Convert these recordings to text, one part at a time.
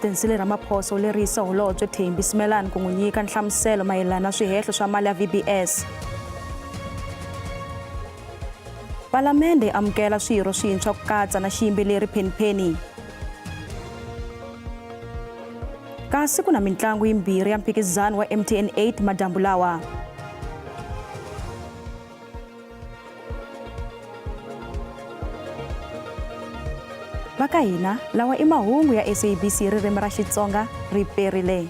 President Cyril Ramaphosa u lerisa Holobye Thembi Simelane ku n'wi nyika nhlamuselo mayelana na swihehlo swa mali ya VBS. Palamende yi amukela swirho swintshwa ku katsa na xiyimbeleri Penny Penny. Kasi ku na mintlangu yimbirhi ya mphikizano wa MTN 8 madyambu lawa. Va ka hina lawa i mahungu ya SABC ririmi ra Xitsonga ri perile.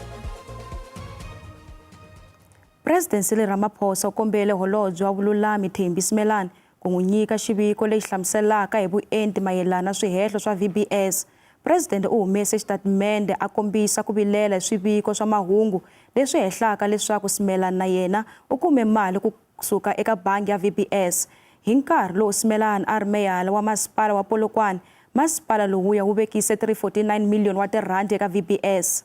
President Cyril Ramaphosa u kombele holobye wa vululami Thembi Simelane ku n'wi nyika xiviko lexi hlamuselaka hi vuenti mayelana na swihehlo swa VBS. Presidente u humese xitatimende a kombisa ku vilela hi swiviko swa mahungu leswi hehlaka leswaku Simelane na yena u kume mali ku suka eka bangi ya VBS. Hi nkarhi lowu Simelane a ri meyara wa masipala wa Polokwane, masipala lowuya wu vekise 349 million wa tirhandi eka VBS.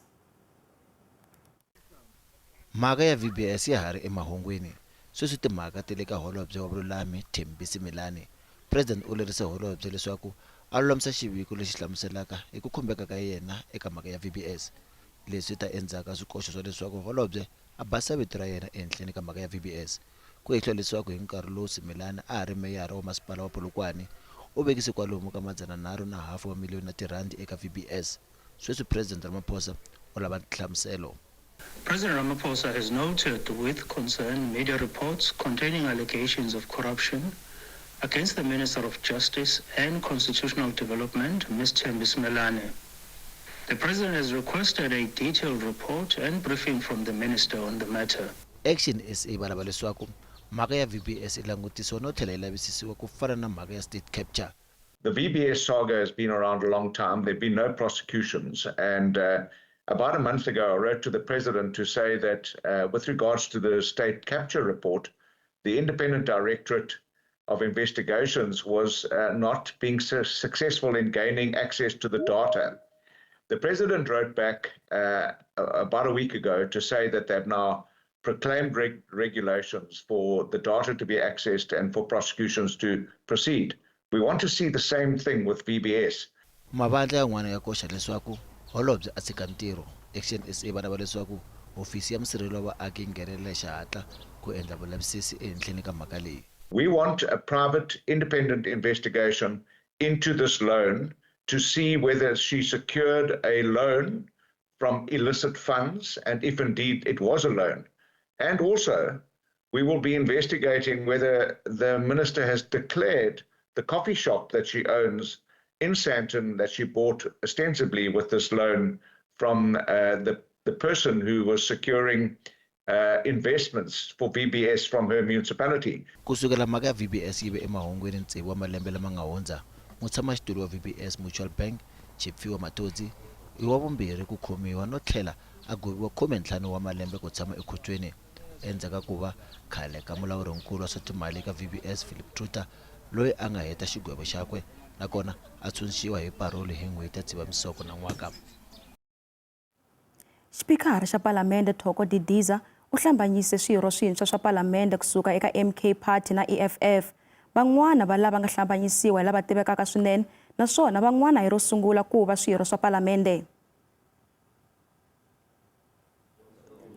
Mhaka ya VBS ya ha ri emahungwini. Sweswi timhaka ti le ka Holobye wa Vululami Thembi Simelane. President u lerise holobye leswaku a lulamisa xiviko lexi hlamuselaka hi ku khumbeka ka yena eka mhaka ya VBS. Leswi ta endzhaku ka swikoxo swa leswaku holobye a basisa vito ra yena ehenhleni ka mhaka ya VBS. Ku hehliwa leswaku hi nkarhi lowu Simelane a ha ri meyara wa masipala wa Polokwane, u vekise kwalomu ka madzana-nharhu na hafu wa miliyoni ya tirhandi eka VBS. Sweswi President Ramaphosa u lava nhlamuselo. President Ramaphosa has noted with concern media reports containing allegations of corruption against the Minister of Justice and Constitutional Development, Ms Thembi Simelane. The President has requested a detailed report and briefing from the Minister on the matter. Action SA va lava leswaku mhaka ya VBS yi langutisiwa no tlhela yi lavisisiwa ku fana na mhaka ya state capture. The VBS saga has been around a long time. There have been no prosecutions. And about a month ago, I wrote to the president to say that with regards to the state capture report, the Independent Directorate of Investigations was not being successful in gaining access to the data. The president wrote back about a week ago to say that they've now proclaimed regulations for the data to be accessed and for prosecutions to proceed. We want to see the same thing with VBS. Mavandla yan'wana ya koxa leswaku holobye a tshika ntirho. Action SA va lava leswaku hofisi ya musirheleli wa vaaki yi nghenelela hi xihatla ku endla vulavisisi ehenhleni ka mhaka leyi. We want a private independent investigation into this loan to see whether she secured a loan from illicit funds and if indeed it was a loan. And also, we will be investigating whether the minister has declared the coffee shop that she owns in Sandton that she bought ostensibly with this loan from the person who was securing investments for VBS from her municipality. Ku sukela mhaka ya VBS yi ve emahungwini tsevu wa malembe lama nga hundza, mutshamaxitulu wa VBS Mutual Bank, Tshifhiwa Matodzi, i wa vumbirhi ku khomiwa no tlhela a gweviwa 15 wa malembe ku tshama ekhotsweni endzhaku ka ku va khale ka mulawurinkulu wa swa timali eka VBS Philip Truter loyi a nga heta xigwevo xakwe nakona a tshunxiwa hi paroli hi n'hweti ya Dzivamisoko nan'waka. Xipikara xa Palamende Thoko Didiza u hlambanyise swirho swintshwa swa Palamende kusuka eka MK Party na EFF. Van'wana va lava nga hlambanyisiwa hi lava tivekaka swinene naswona van'wana hi ro sungula ku va swirho swa Palamende.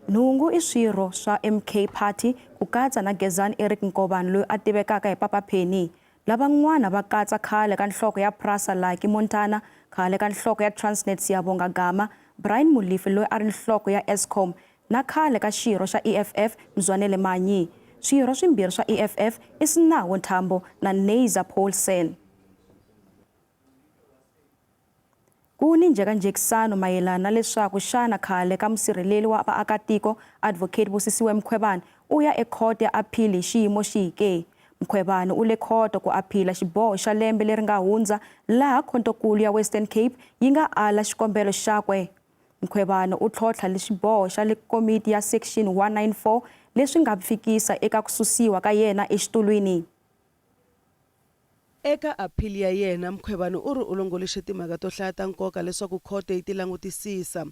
Nhungu i swirho swa MK Party ku katsa na Gezani Eric Nkovani loyi a tivekaka hi Papa Penny. Lavan'wana va katsa khale ka nhloko ya Prasa Lucky Montana, khale ka nhloko ya Transnet Siyabonga Gama, Brian Molefe loyi a ri nhloko ya Eskom na khale ka xirho xa EFF Mzwanele Manyi. Swirho swimbirhi swa EFF i Sinawo Nthambo na Neiza Paulsen. Ku ni njhekanjhekisano mayelana na leswaku xana khale ka musirheleli wa vaakatiko Advocate Busisiwe Mkhwebane u ya ekhoto ya aphili hi xiyimo xihi ke. Mkhwebane u le khoto ku aphila xiboho xa lembe leri nga hundza laha Khontokulu ya Western Cape yi nga ala xikombelo xakwe. Mkhwebane u tlhotlha xiboho xa le komiti ya Section 194 leswi nga fikisa eka ku susiwa ka yena exitulwini. Eka aphili ya yena, Mkhwebane u ri u longoloxe timhaka to hlaya ta nkoka leswaku khoto yi ti langutisisa,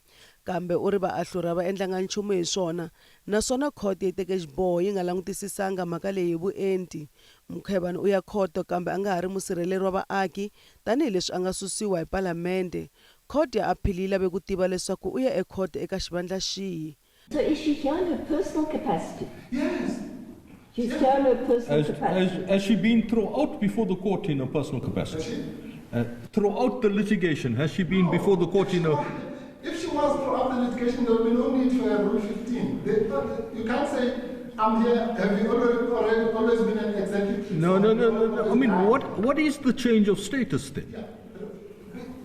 kambe u ri vaahluri a va endlanga nchumu hi swona, naswona khoto yi teke xiboho yi nga langutisisanga mhaka leyi hi vuenti. Mkhwebane u ya khoto kambe a nga ha ri musirheleri wa vaaki tanihi leswi a nga susiwa hi palamende. Khoto ya aphili yi lave ku tiva leswaku u ye ekhoto eka xivandla xihi. So is she here in her personal capacity? Yes. She's here in her personal Has, capacity. has she been throughout before the court in a personal capacity? Throughout the litigation, has she been before the court in a... If she was throughout the litigation, there would be no need for a Rule 15. You can't say, I'm here, have you already, always been an executive? No. I mean, what is the change of status then? Yeah.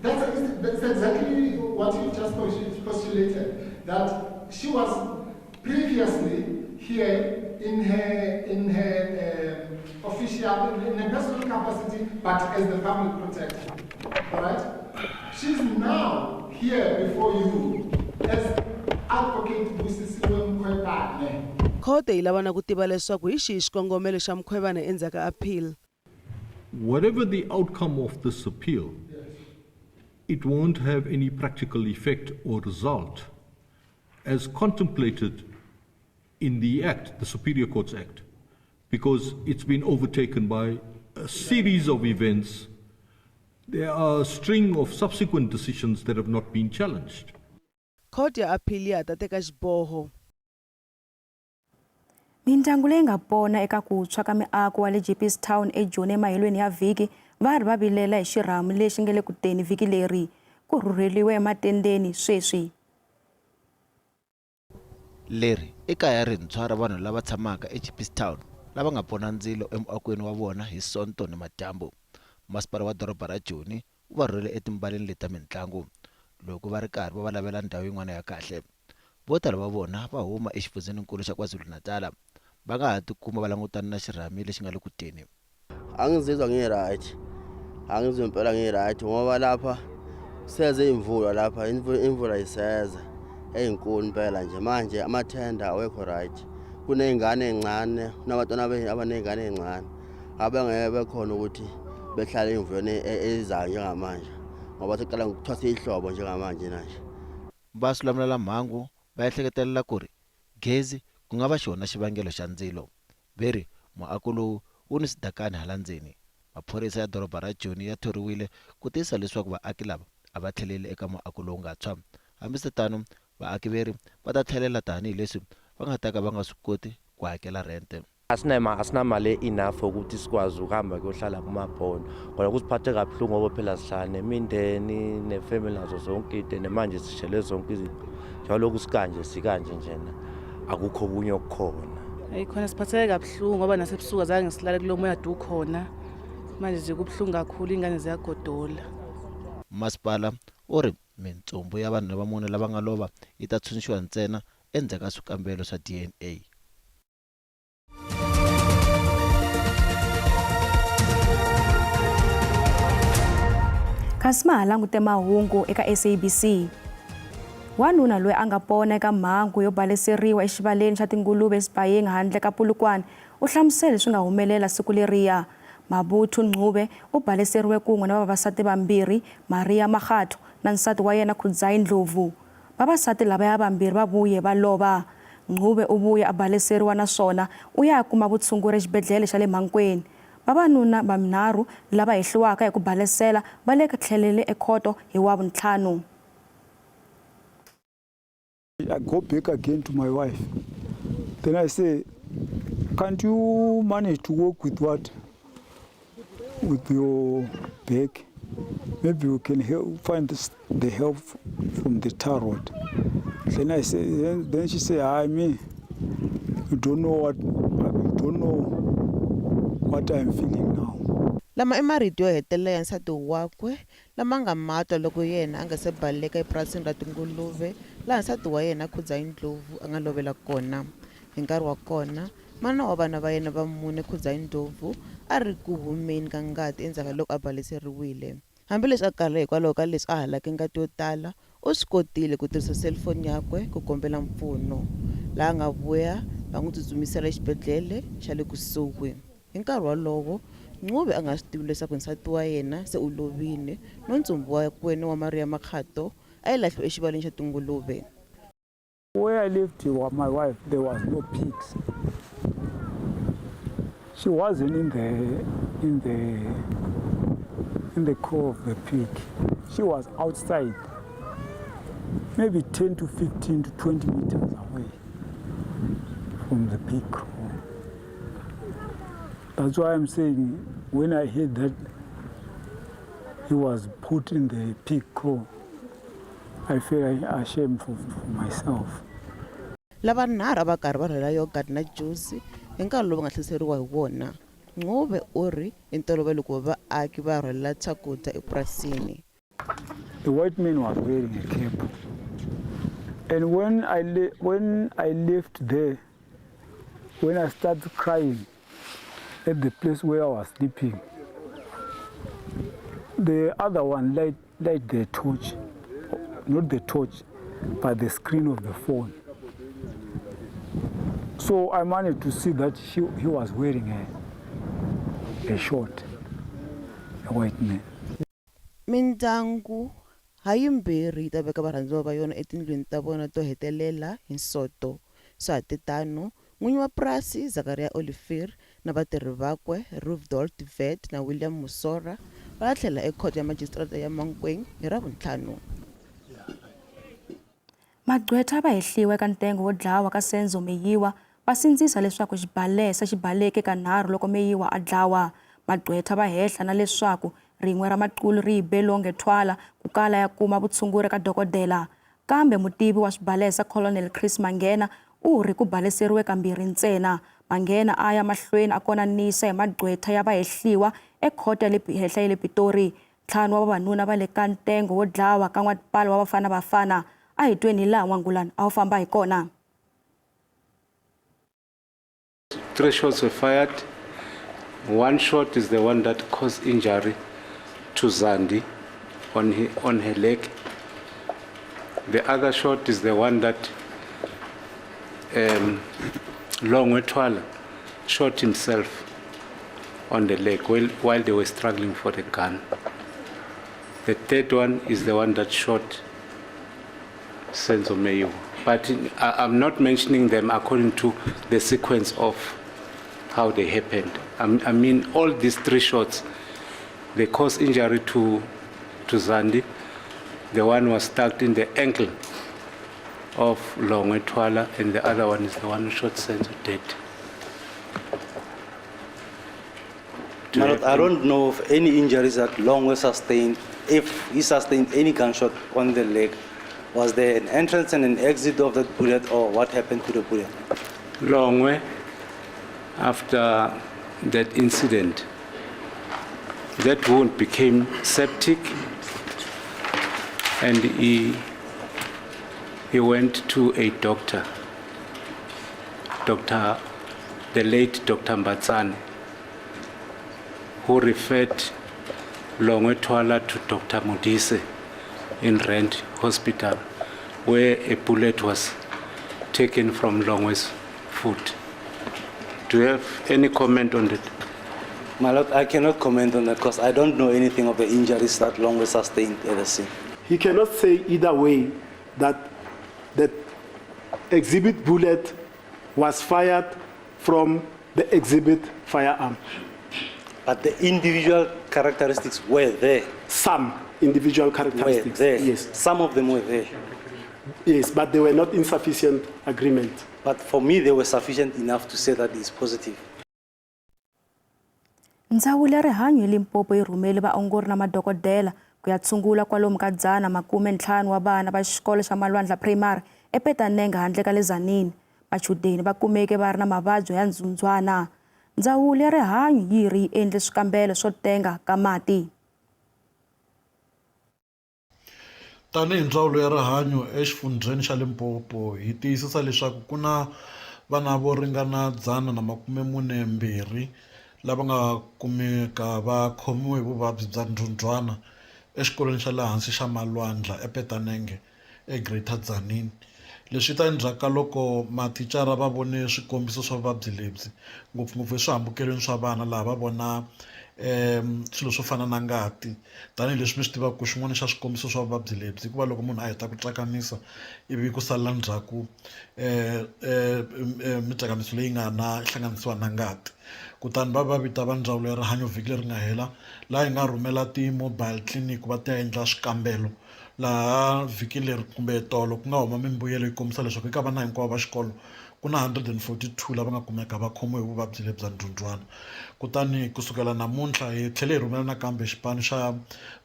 That's exactly what you just postulated, that she was previously here in her official, in her personal capacity, but as the public protector, all right? She's now here before you as Advocate Busisiwe Mkhwebane. Khoto yi lava na ku tiva leswaku hi xihi xikongomelo xa Mkhwebane endzhaku ka appeal. Whatever the outcome of this appeal, yes, it won't have any practical effect or result as contemplated in the Act, the Superior Courts Act, because it's been overtaken by a series of events. There are a string of subsequent decisions that have not been challenged. Khoto ya appeal ya ha ta teka xiboho. Mindyangu leyi nga pona eka ku tshwa ka miako wa le Jeppestown eJoni emahelweni ya vhiki va ri va vilela hi xirhamu lexi nga le ku teni vhiki leri ku rhurheliwe ematendeni sweswi. Leri i kaya rintshwa ra vanhu lava tshamaka eJeppestown lava nga pona ndzilo emuakweni wa vona hi Sonto ni madyambu. Masipala wa doroba ra Joni wu va rhurhele etimbaleni leta mintlangu loko va ri karhi va va lavela ndhawu yin'wana ya kahle. Vo tala va vona va huma exifundzheninkulu xa KwaZulu-Natal, va nga ha tikuma va langutana na xirhami lexi nga le ku teni. Angizizwa ngi-right, angizwa impela ngi-right ngoba lapha seze imvula lapha, imvula iseza eyinkulu impela nje. Manje amathenda awekho right, kuney'ngane ey'ncane, kunabantwana abaney'ngane ey'ncane abangeke bekhona ukuthi behlale emvuleni ezayo njengamanje ngoba sekuqala ngokuthwasa ihlobo njengamanje nanje. Va swilamulelamhangu va ehleketelela ku ri gezi ku nga va xona xivangelo xa ndzilo. Ve ri muako lowu wu ni swidakani hala ndzeni. Maphorisa ya doroba ra Joni ya thoriwile ku tiyisisa leswaku vaaki lava a va tlheleli eka muako lowu nga tshwa. Hambiswiritano, vaaki veri va ta tlhelela tanihileswi va nga ta ka va nga swi koti ku hakela rente. Asina mali enough ukuthi sikwazi ukuhamba kuyohlala kumabhono. Khona kusiphathe kabuhlungu ngoba phela sihlala nemindeni nefamily nazo zonke into, nemanje sishele zonke izinto. Njalo sikanje sikanje njena akukho okunye okukhona. Hayi khona siphatheke kabuhlungu ngoba nasebusuku azange silale kulo moya ukhona. Manje nje kubuhlungu kakhulu, ingane ziyagodola. Masipala u ri mintsumbu ya vanhu lava mune lava nga lova yi ta tshunxiwa ntsena endzhaku ka swikambelo swa DNA. Kasi ma ha langute mahungu eka SABC. Wanuna loyi a nga pona eka mhangu yo baleseriwa exivaleni xa tinguluve eSibayeng handle ka Polokwane u hlamusele leswi nga humelela siku leriya. Mabutho Ncube u baleseriwe kun'we na vavasati vambirhi, Maria Makgatho na nsati wa yena Khudzai Ndlovu. Vavasati lavaya vambirhi va vuye va lova. Ncube u vuye a baleseriwa naswona u ya kuma vutshunguri exibedhlele xa le Mankweng. Vavanuna vanharhu lava hehliwaka hi ku balesela va le tlhelele ekhoto hi Wavuntlhanu. I go back again to my wife. Then I say, can't you manage to work with what? With your back? Maybe you can help, find the help from the tarot. Then I say, then she say, I mean, you don't know what, you don't know what I'm feeling now. Lama i marito yo hetelela ya nsati wakwe lama nga matwa loko yena a nga se baleka epurasini ra tinguluve laha nsati wa yena Khudzai Ndlovu a nga lovela kona. Hi nkarhi wa kona, mana wa vana va yena va mune Khudzai Ndlovu a ri ku humeni ka ngati endzhaku ka loko a baleseriwile. Hambileswi a karhele hikwalaho ka leswi a halake ngati yo tala, u swi kotile ku tirhisa selifoni yakwe ku kombela mpfuno, laha nga vuya va n'wi tsutsumisela exibedhlele xa le kusuhi. Hi nkarhi wolowo, Ncube a nga swi tivi leswaku nsati wa yena se u lovile no ntsumbu wakwe wa Maria Makgatho a yi lahliwe exivaleni xa tinguluve. Where I lived with my wife, there was no pigs. She wasn't in the core of the pig. She was outside. maybe 10 to 15 to 20 meters away from the big kraal. That's why I'm saying when I heard that he was put in the pig kraal, I feel ashamed for myself. Lavanharhu a va karhi va rhwala yogurt na juzi hi nkarhi lowu va nga hlaseriwa hi wona. Ncube u ri i ntolovelo ku va vaaki va rhwalela swakudya epurasini. The white man was wearing a cap. And when I left there, when I started crying at the place where I was sleeping, the other one light the torch, not the torch, but the screen of the phone. So I managed to see that he was wearing a short, a white man. Mindyangu hayimbirhi yi ta veka varhandziwa va yona etindlwini ta vona to hetelela hi Sonto. Swa ha te tano, n'winyi wa purasi Zakaria Olivier na vatirhi vakwe Rudolf de Wet na William Musora va ta tlhela ekhoto ya majisitarata ya Mankweng hi Ravuntlhanu. Magqwetha va hehliwa eka ntengo wo dlawa ka Senzo Meyiwa va sindzisa leswaku xibalesa xi baleke kanharhu loko Meyiwa a dlawa. Magqwetha va hehla na leswaku rin'we ra maqulu ri be Longwe Twala ku kala ya kuma vutshunguri ka dokodela. Kambe mutivi wa swibalesa Colonel Chris Mangena u ri ku baleseriwe kambirhi ntsena. Mangena a ya mahlweni a konanisa hi magqwetha ya vahehliwa ekhoto ya le henhla ya le Pitori. Ntlhanu wa vavanuna va le ka ntengo wo dlawa ka n'watipalo wa Bafana Bafana. A hi tweni hilaha n'wangulano a wu famba hi kona. Three shots were fired. One shot is the one that caused injury to Zandi on her leg. The other shot is the one that Longwe Twala shot himself on the leg while they were struggling for the gun. The third one is the one that shot Senzo Meyiwa. But I'm not mentioning them according to the sequence of how they happened. I mean, all these three shots, they caused injury to Zandi. The one was stuck in the ankle of Longwe Twala, and the other one is the one who shot Senzo dead. Do you My lord, have I any don't know of any injuries that Longwe sustained. If he sustained any gunshot on the leg, was there an entrance and an exit of that bullet, or what happened to the bullet? Longwe, after that incident, that wound became septic, and he went to a doctor, the late Dr. Mbatsane, who referred Longwe Twala to Dr. Modise in Rand Hospital, where a bullet was taken from Longwe's foot. Do you have any comment on that? My lord, I cannot comment on that because I don't know anything of the injuries that Longwe sustained at the scene. He cannot say either way that the exhibit bullet was fired from the exhibit firearm. But the individual characteristics were there. Some individual Were characteristics. there. Yes. Some of them were there. Yes, but they were not in sufficient agreement. But for me, they were sufficient enough to say that it's positive. Ndzawulo ya Rihanyo hi Limpopo yi rhumele vaongori na madokodela ku ya tshungula kwalomu ka 150 wa vana va xikolo xa Malwandla Primary ePetanenge handle ka le Tzaneen. Machudeni va kumeke va ri na mavabyi ya ndzundzwana. Ndzawulo ya Rihanyo yi ri yi endle swikambelo swo tenga ka mati. Tanihi ndzawulo ya rihanyo exifundzheni xa Limpopo hi tiyisisa leswaku ku na vana vo ringana 142 lava nga kumeka va khomiwe hi vuvabyi bya ndzundzwana exikolweni xa le hansi xa Malwandla ePetanenge eGreater Tzaneen. Leswi ta endzhaku ka loko mathicara va vone swikombiso swa vuvabyi lebyi ngopfungopfu eswihambukelweni swa vana laha va vona swilo swo fana na ngati tanihileswi mi swi tivaka ku xin'wana xa swikombiso swa vuvabyi lebyi i ku va loko munhu a heta ku tsakamisa ivi ku salela ndzhaku mitsakamiso leyi nga na hlanganisiwa na ngati kutani va va vita va ndzawulo ya rihanyo vhiki leri nga hela laha hi nga rhumela ti-mobile clinic va ta endla swikambelo Laha vhiki leri kumbe tolo ku nga huma mimbuyelo yi kombisa leswaku eka vana hinkwavo va xikolo ku na 142 lava nga kumeka va khomiwe hi vuvabyi lebya ndzhundzhwana. Kutani kusukela namuntlha hi tlhele hi rhumela nakambe xipano xa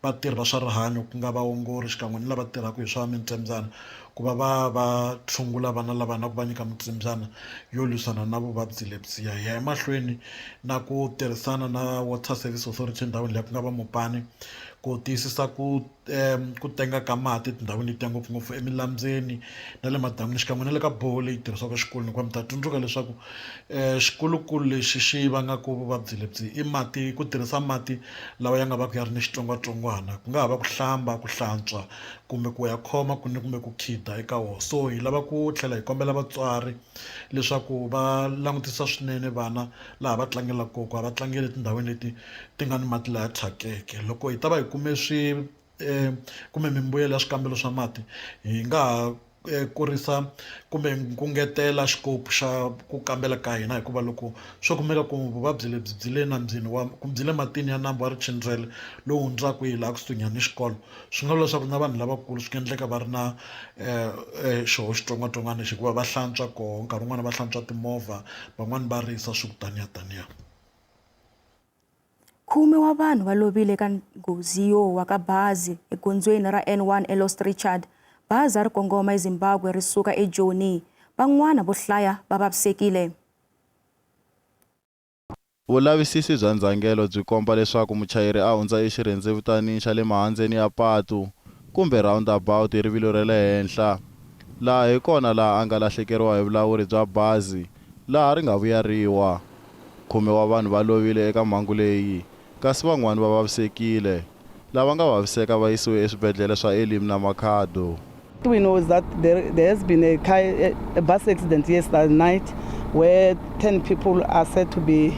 vatirhi va swa rihanyo ku nga vaongori xikan'we ni lava tirhaka hi swa mintsembyana ku va va va tshungula vana lava na ku va nyika mintsembyana yo lwisana na vuvabyi lebyiya. Hi ya emahlweni na ku tirhisana na Water Service Authority endhawini leyi ku nga va Mopani ku tiyisisa ku ku tenga ka mati etindhawini letiya ngopfungopfu emilambyeni na le madan'wini xikan'we na le ka borehole leyi tirhisiwaka exikolweni hikuva mi ta tsundzuka leswaku xikulukulu lexi xi vangaka vuvabyi lebyi i mati ku tirhisa mati lawa ya nga va ku ya ri ni xitsongwatsongwana ku nga ha va ku hlamba ku hlantswa kumbe ku ya khoma kumbe ku khida eka wona so hi lava ku tlhela hi kombela vatswari leswaku va langutisa swinene vana laha va tlangelaka kona ku a va tlangeli etindhawini leti ti nga ni mati laya thyakeke loko hi ta va hi kume swi kumbe mimbuyelo ya swikambelo swa mati hi nga ha kurisa kumbe ku ngetela xikopu xa ku kambela ka hina hikuva loko swo kumeka ku vuvabyi lebyi byi le nambyeni wa byi le matini ya nambu wa Richindzwele lowu hundzaka hi laha kusuhi ni xikolo swi nga vula leswaku na vanhu lavakulu swi nga endleka va ri na xoho xitsongwatsongwana lexi hikuva va hlantswa koho nkarhi wun'wani va hlantswa timovha van'wani va risa swi ku taniya taniya. Khume wa vanhu va lovile eka nghozi yo wa ka bazi egondzweni ra N1 eLost Richard. Bazi a ri kongoma eZimbabwe ri suka eJoni. Van'wana vo hlaya va vavisekile. Vulavisisi bya ndzhangelo byi komba leswaku muchayeri a hundza exirhendzevutanini xa le mahandzeni ya patu kumbe roundabout hi rivilo ra le henhla. Laha hi kona laha a nga lahlekeriwa hi vulawuri bya bazi laha ri nga vuya ri wa. Khume wa vanhu va lovile eka mhangu leyi, kasi van'wana va vavisekile. Lava nga vaviseka va yisiwe eswibedlhele swa Elim na Makhado. What we know is that there, there has been a, car, a bus accident yesterday night where 10 people are said to be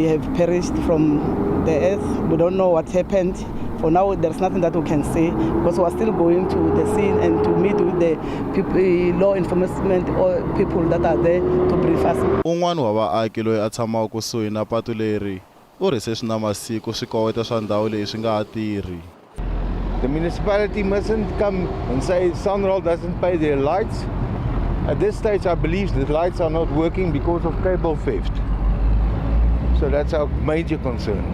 have perished from the earth. We don't know what happened. For now, there's nothing that we can say because we are still going to the scene and to meet with the people, law enforcement or people that are there to brief us. Un'wana wa vaaki loyi a tshamaka kusuhi na patu leri u ri se swi na masiku swikoweto swa ndhawu leyi swi nga ha tirhi. The municipality mustn't come and say SANRAL doesn't pay their lights. At this stage, I believe the lights are not working because of cable theft. So that's our major concern.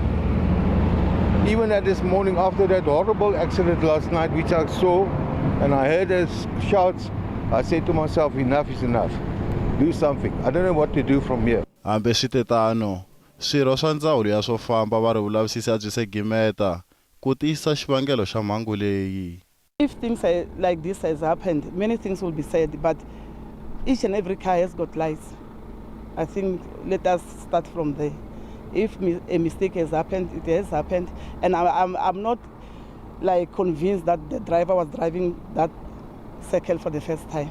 Even at this morning, after that horrible accident last night, which I saw and I heard those shouts, I said to myself, enough is enough. Do something. I don't know what to do from here. Hambiswitetano, swirho swa ndzawulo ya swo famba va ri vulavisisi a byi se gimeta ku tiyisisa xivangelo xa mhangu leyi. If things like this has happened, many things will be said, but each and every car has got lights. I think let us start from there. If a mistake has happened, it has happened. And I'm not like convinced that the driver was driving that circle for the first time.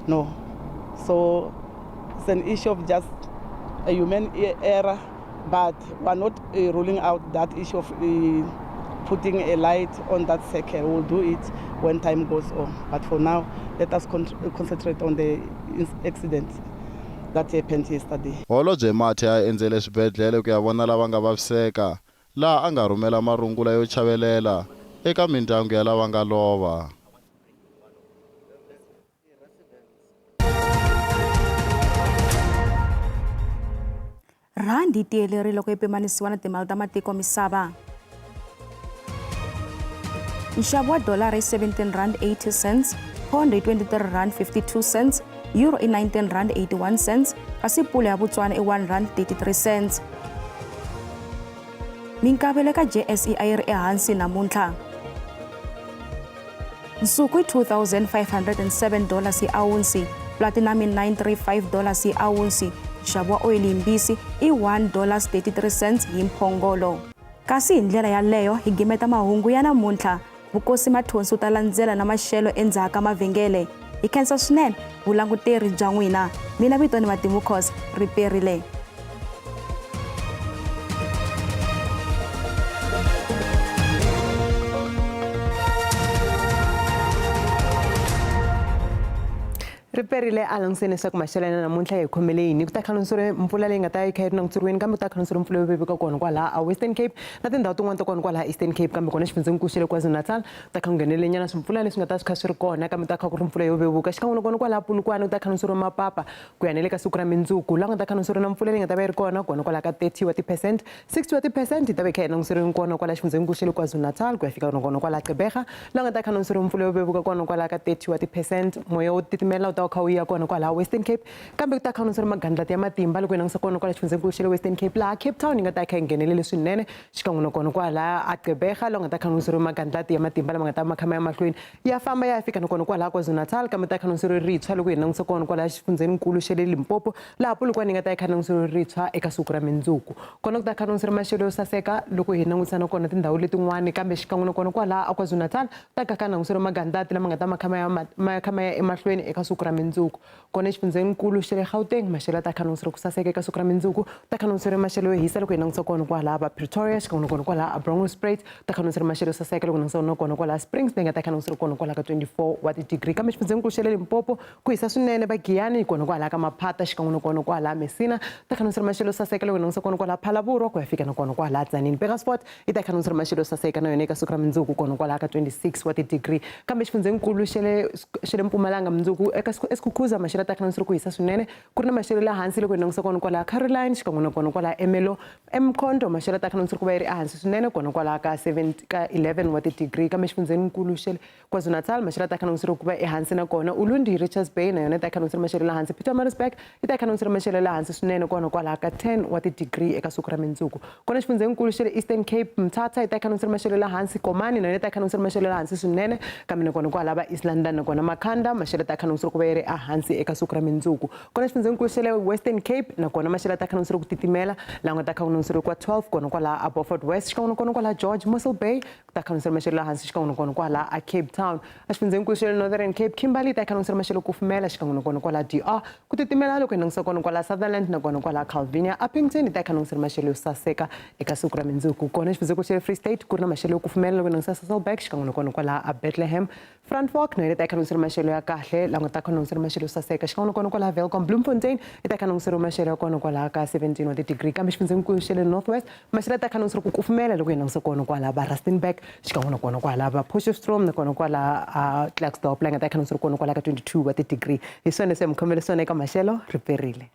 No. So it's an issue of just a human error, but we're not ruling out that issue of putting a light on that circle. We'll do it when time goes on. But for now, let us concentrate on the accident that happened yesterday. Holobye Mathe a endzele swibedhlele ku ya vona lava nga vaviseka, laha a nga rhumela marungula yo chavelela eka mindyangu ya lava nga lova. Rhandi yi tiyelerile loko yi pimanisiwa na timali ta matiko misava. Nxavo wa dolara i 17 rand 80 cents, pondo i 23 rand 52 cents, euro i 19 rand 81 cents, kasi pula ya Botswana i 1 rand 33 cents. Minkavelo eka JSE a yi ri ehansi namuntlha. Nsuku i 2507 dollars hi awunsi, platinum i 935 dollars hi awunsi, nxavo wa oyili yimbisi i 1 dollars 33 cents hi mphongolo. Kasi hi ndlela yaleyo hi gimeta mahungu ya namuntlha. Vukosi Mathonsi u ta landzela na maxelo endzhaku ka mavhengele. Hi khensa swinene vulanguteri bya n'wina. Mina vito ni Matimu Khosa, ri perile. Ri perile a languseni leswaku maxelo ya namuntlha hi khomele yini. Ku ta khanseriwe mpfula leyi nga ta yi kha yi ri languteriweni, kambe ku ta khanseriwe mpfula yo vevuka kona kwalaha a Western Cape na tindhawu tin'wana ta kona kwalaha Eastern Cape, kambe kona xifundzenikulu xa le KwaZulu-Natal ku ta kha ku nghenelele nyana swimpfulana leswi nga ta swi kha swi ri kona, kambe ku ta kha ku ri mpfula yo vevuka. Xikan'we na kona kwalaha Polokwane ku ta khanseriwe mapapa ku ya na le ka siku ra mindzuku, laha ku nga ta khanseriwa na mpfula leyi nga ta va yi ri kona kona kwalaha ka 30 wa ti-percent, 60 wa ti-percent yi ta va yi kha yi languteriwe kona kwala xifundzenikulu xa le KwaZulu-Natal ku ya fika nakona kwala Gqeberha, laha nga ta kha languteriwe mpfula yo vevuka kona kwala ka 30 wa ti-percent. Moya wo titimela wu ta wu kha wu ya kona kwalaha Western Cape, kambe ku ta kha languteriwe magandlati ya matimba loko hi langutisa kona kwala xifundzenikulu xa le Western Cape, laha Cape Town yi nga ta yi kha yi nghenelele swinene, xikan'we nakona kwala a Gqeberha, laha nga ta kha languteriwe magandlati ya matimba lama nga ta ma kha ma ya mahlweni ya famba ya fika nakona kwalaha KwaZulu-Natal, kambe ta kha languteriwe ritshwa loko hi langutisa kona kwalaha xifundzenikulu xa le Limpopo, laha Polokwane yi nga ta yi kha languteriwe ritshwa eka siku ra mindzuku. Kona ku ta kha languteriwe maxelo yo saseka loko hi langutisa na kona tindhawu letin'wana, kambe xikan'we na kona kwalaha a KwaZulu-Natal ku ta kha kha languteriwe magandlati lama nga ta ma kha ma ya ma kha ma ya emahlweni eka siku ra mindzuku. Kona exifundzhenikulu xa le Gauteng maxelo ya ta kha languteriwe ku saseka eka siku ra mindzuku, ku ta kha languteriwe maxelo yo hisa loko hi langutisa kona kwalaha va Pretoria, xikan'we na kona kwalaha a Bronkhorstspruit ku ta kha languteriwe maxelo yo saseka loko hi langutisa na kona kwalaha Springs leyi nga ta kha languteriwe kona kwalaha ka 24 wa ti-degree. Kambe xifundzhenikulu xa le Limpopo ku hisa swinene va Giyani kona kwalaha ka Maphata, xikan'we na kona kwalaha Messina ta kha languteriwe maxelo yo saseka loko hi langutisa kona kwalaha Phalaborwa ku ya fika na kona kwalaha Tzaneen. Burgersfort yi ta kha languteriwe maxelo yo saseka na yona eka siku ra mindzuku kona kwalaha ka 26 wa ti-degree. Kambe xifundzhenikulu xa le xa le Mpumalanga mundzuku eka eSkhukhuzwa maxelo ya ta kha languteriwe ku hisa swinene, ku ri na maxelo ya le hansi loko hi langutisa kona kwalaha Caroline, xikan'we na kona kwalaha Ermelo. eMkhondo maxelo ya ta kha languteriwe ku va yi ri ehansi swinene kona kwalaha ka 7 ka 11 wa ti-degree. Kambe xifundzhenikulu xa le KwaZulu-Natal maxelo ya ta kha languteriwe ku va ehansi na kona. Ulundi, Richards Bay na yona yi ta kha languteriwe maxelo ya le hansi. Pietermaritzburg yi ta kha languteriwe maxelo ya le hansi swinene kona kwalaha ka 10 wa ti-degree eka siku ra mindzuku. Kona xifundzhenikulu xa le Eastern Cape, Mthatha yi ta kha languteriwe maxelo ya le hansi. Komani na yona yi ta kha languteriwe maxelo ya le hansi swinene, kambe nakona kwalaha va East London nakona Makhanda maxelo ya ta kha languteriwe ku va yi ri ehansi eka siku ra mindzuku. Kona xifundzhenikulu xa le Western Cape nakona maxelo ya ta kha languteriwe ku titimela, laha nga ta kha ku languteriwe kwa 12 kona kwalaha a Beaufort West, xikan'we nakona kwalaha George, Mossel Bay ku ta kha languteriwe maxelo ya le hansi, xikan'we nakona kwalaha a Cape Town. Exifundzhenikulu xa le Northern Cape, Kimberley yi ta kha languteriwe maxelo kufumela, xikan'we nakona kwalaha DR ku titimela loko hi langutisa kona kwalaha Sutherland nakona kwalaha Calvinia. Upington yi ta kha languteriwe maxelo yo saseka eka siku ra mindzuku. Kona xifundzhenikulu xa le Free State ku ri na maxelo yo kufumela loko hi langutisa Sasolburg, xikan'we nakona kwalaha a Bethlehem. Frankfort na yona yi ta kha languteriwe maxelo ya kahle, laha nga ta kha languteriwe maxelo yo saseka, xikan'we nakona kwalaha Welkom. Bloemfontein yi ta kha languteriwe maxelo ya kona kwalaha ka 17 wa ti-degree. Kambe xifundzhenikulu xa le North West maxelo ya ta kha languteriwe ku kufumela loko hi langutisa kona kwalaha va Rustenburg, xikan'we nakona kwalaha va Potchefstroom, nakona kwalaha a Klerksdorp, laha nga ta kha languteriwe kona kwalaha ka 22 wa ti-degree. Hi swona leswi hi mi khomele swona eka maxelo. Ri perile.